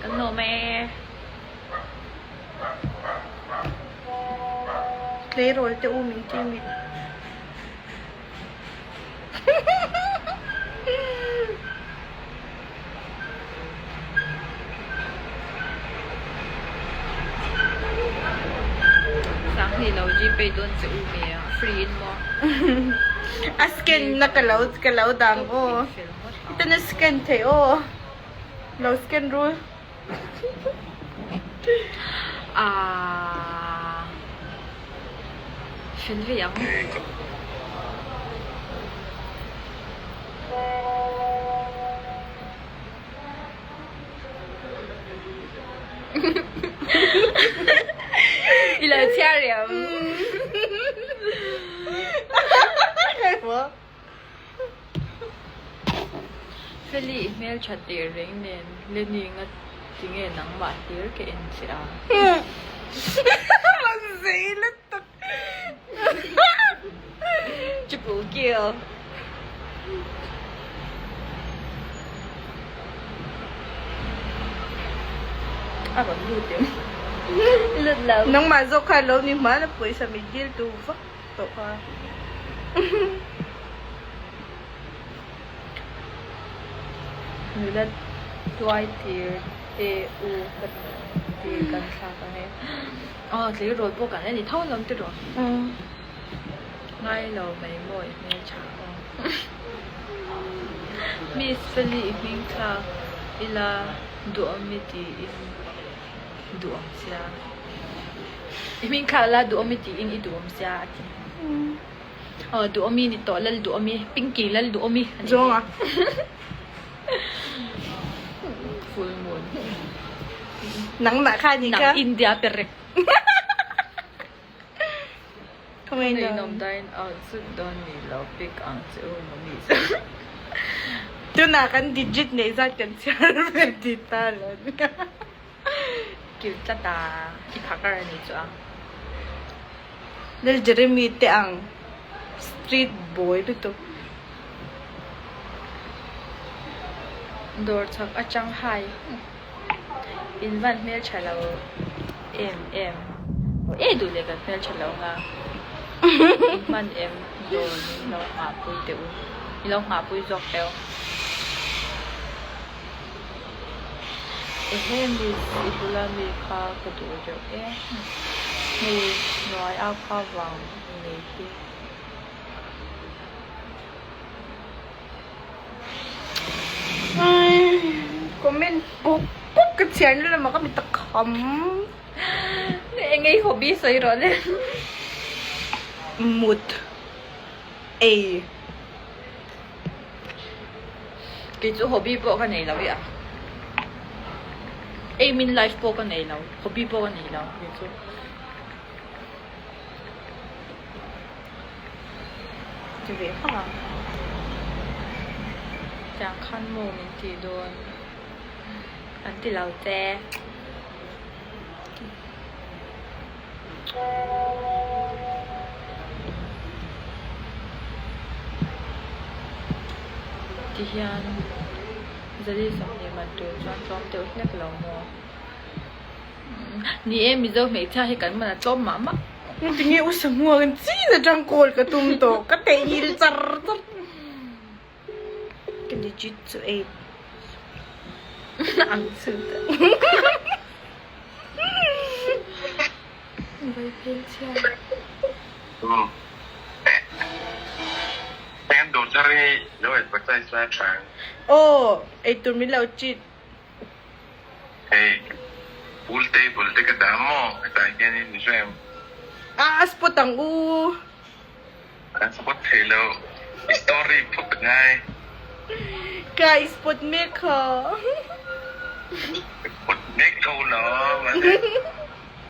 Kan lawm e. Tleirawl te u min ti mi. Sanghnih lo gpay dawn che u mi a free in maw? A scan na ka lo ka lo dang aw. Hetana scan theih aw. Lo scan rul. Aaa fel ve ang. I lo chhiar riau. Feli i hmeltha teh reng nen Lenny nga tinge nangmah hlir ka en che a. Rawn zei lutuk. Triple kill. A rawn lut em? Lut lo. Nangmah zawk kha lo ni hma la pawisa min dil tu vak. tawh kha. Nula tuai tir te u ka ti kan thlak ang e. Aw tleirawl pawh kan la ni tho lawm tiraw. Ngai lo mai maw i hmeltha aw. Miss Feli i hming thlak ila duhawm i tiin duh ang sia. I hming kha la duhawmi tiin i duhawm sia a ti. Aw duhawmi ni tawh lal duhawmi pinky lal duhawmi a ni. Zawnga. Full moon. Nangmah kha ni kha. Nang India perek. Khawngaih Khawngaih nawm. nawm dine out zut dawn ni lo pick ang che u maw mi. Tunah kan digit neih zat kan chhiar ve ti ta lo nia. Kil tlat a, i phakar a ni chu a. Lal Jeremy te ang street boy lutuk. Dawr chhak atang hai in van hmeltha lo em em e duh leh kan hmeltha lo nga in hman em dawr min lo nghahpui teh u min lo nghahpui zawk teh u. Ehe miss i bula mi kha ka duh reuh e hei hnuai a kha vang nei hi. Comment pawp pawp ka chhiar na lamah ka mi ta kham. Eng ei hobby sawi rawh le. Mut ei. Kei chu hobby pawh ka nei lo i a. Aim in life pawh ka nei lo, hobby pawh ka nei lo kei chu. Ti ve vak ang. Tiang khan maw min tih dawn an ti lo che. Tihian zali 20 man tur chuan tlawm deuh hlek lo maw? Ni e, Mizo hmeichhia hi kan man a tlawm mah mah. Tinge u Samuel in chin atang call ka tum tawh ka theihngil char char. Ka digit chu eight. Ang chu ta. Vai phel chhia. Em dawr thar hi lo advertise lai tha ang. Aw, eitur min lo cheat. Hei, pool table te ka dah maw hetah hianin i hre em? A, a spot ang u. Kan spot thei lo, i story phawt a ngai. Ka i spot mek kha. Spot mek tho lo mahse.